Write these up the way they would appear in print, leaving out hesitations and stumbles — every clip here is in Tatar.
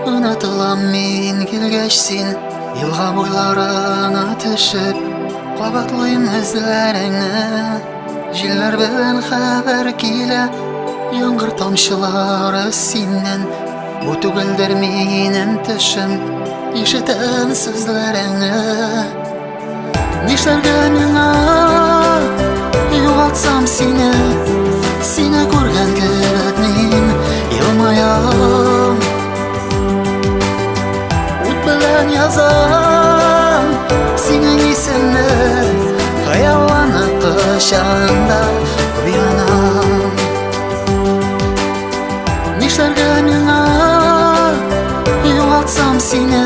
Онытылам мин килгәч син, елга буйларына төшеп, кабатлыйм эзләреңне. Җилләр белән хәбәр килә, яңгыр тамчылары синнән. Бу түгелдер минем төшем, ишетәм сүзләреңне. Нишләргә миңа, югалтсам сине, сине күргән кебек мин елмаям. Ут белән язам синең исемне, хыялланып кочагыңда уянам. Нишләргә миңа, югалтсам сине,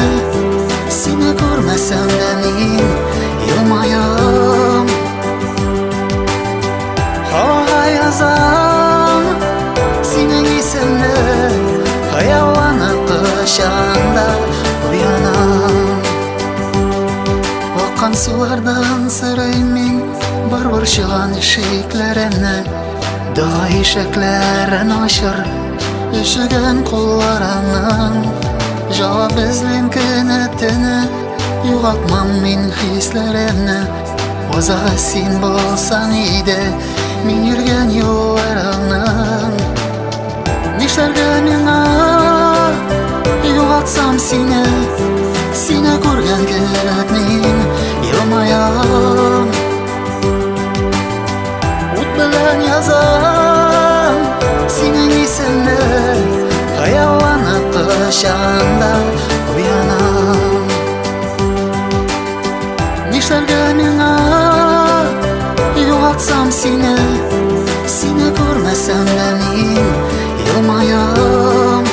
сине күрмәсәм дә мин елмаям. Һавага язам синең исемне, хыялланып кочагыңда уянам. Аккан сулардан сорыйм мин бар борчыган шикләремне. Дога ишекләрен ачыр, өшегән кулларының. Җавап эзлим көне төне, югалтмам мин хисләремне. Азагы син булсаң иде, мин йөргән юлларымның. Нишләргә миңа, югалтсам сине, сине күргән кебек мин елмаям. Ут белән язам синең исемне, хыялланып кочагыңда уянам. Нишләргә миңа, югалтсам сине, сине күрмәсәм дә мин елмаям.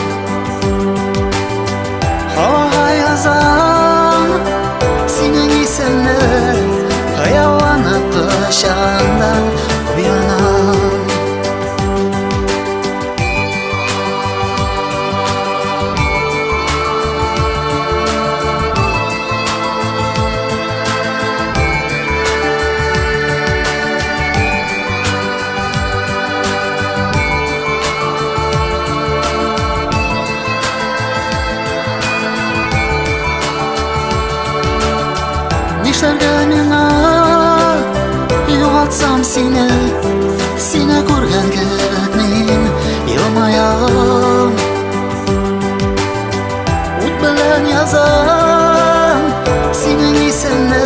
Һавага язам синең исемне, хыялланып кочагыңда уянам. Нишләргә миңа, югалтсам сине, сине күргән кебек мин елмаям. Ут белән язам синең исемне,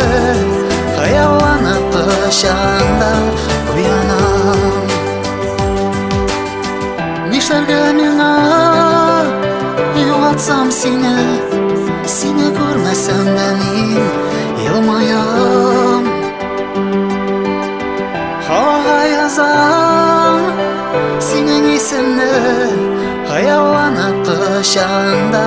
хыялланып кочагыңда уянам. Нишләргә миңа, югалтсам сине, сине күрмәсәм дә мин елмаям. Һавага язам синең исемне, хыялланып кочагыңда